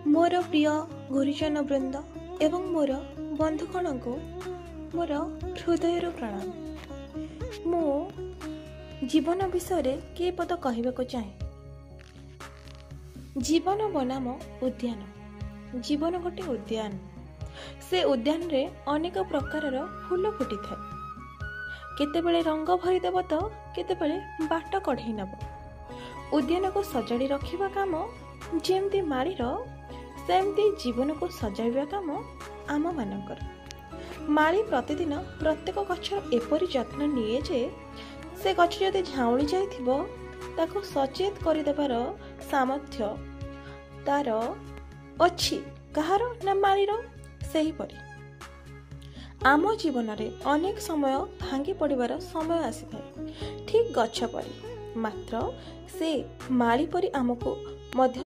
ମୋର ପ୍ରିୟ ଗୁରୁଜନ ବୃନ୍ଦ ଏବଂ ମୋର ବନ୍ଧୁଗଣଙ୍କୁ ମୋର ହୃଦୟରୁ ପ୍ରଣାମ। ମୁଁ ଜୀବନ ବିଷୟରେ କେଇ ପଦ କହିବାକୁ ଚାହେଁ। ଜୀବନ ବନାମ ଉଦ୍ୟାନ। ଜୀବନ ଗୋଟେ ଉଦ୍ୟାନ। ସେ ଉଦ୍ୟାନରେ ଅନେକ ପ୍ରକାରର ଫୁଲ ଫୁଟିଥାଏ। କେତେବେଳେ ରଙ୍ଗ ଭରିଦେବ ତ କେତେବେଳେ ବାଟ କଢ଼େଇ ନେବ। ଉଦ୍ୟାନକୁ ସଜାଡ଼ି ରଖିବା କାମ ଯେମିତି ମାଳିର, ସେମିତି ଜୀବନକୁ ସଜାଡ଼ିବା କାମ ଆମମାନଙ୍କର। ମାଳି ପ୍ରତିଦିନ ପ୍ରତ୍ୟେକ ଗଛର ଏପରି ଯତ୍ନ ନିଏ ଯେ ସେ ଗଛ ଯଦି ଝାଉଁଳି ଯାଇଥିବ, ତାକୁ ସଚେତ କରିଦେବାର ସାମର୍ଥ୍ୟ ତାର ଅଛି। କାହାର ନା ମାଳିର। ସେହିପରି ଆମ ଜୀବନରେ ଅନେକ ସମୟ ଭାଙ୍ଗି ପଡ଼ିବାର ସମୟ ଆସିଥାଏ, ଠିକ୍ ଗଛ ପରି। ମାତ୍ର ସେ ମାଳି ପରି ଆମକୁ ମଧ୍ୟ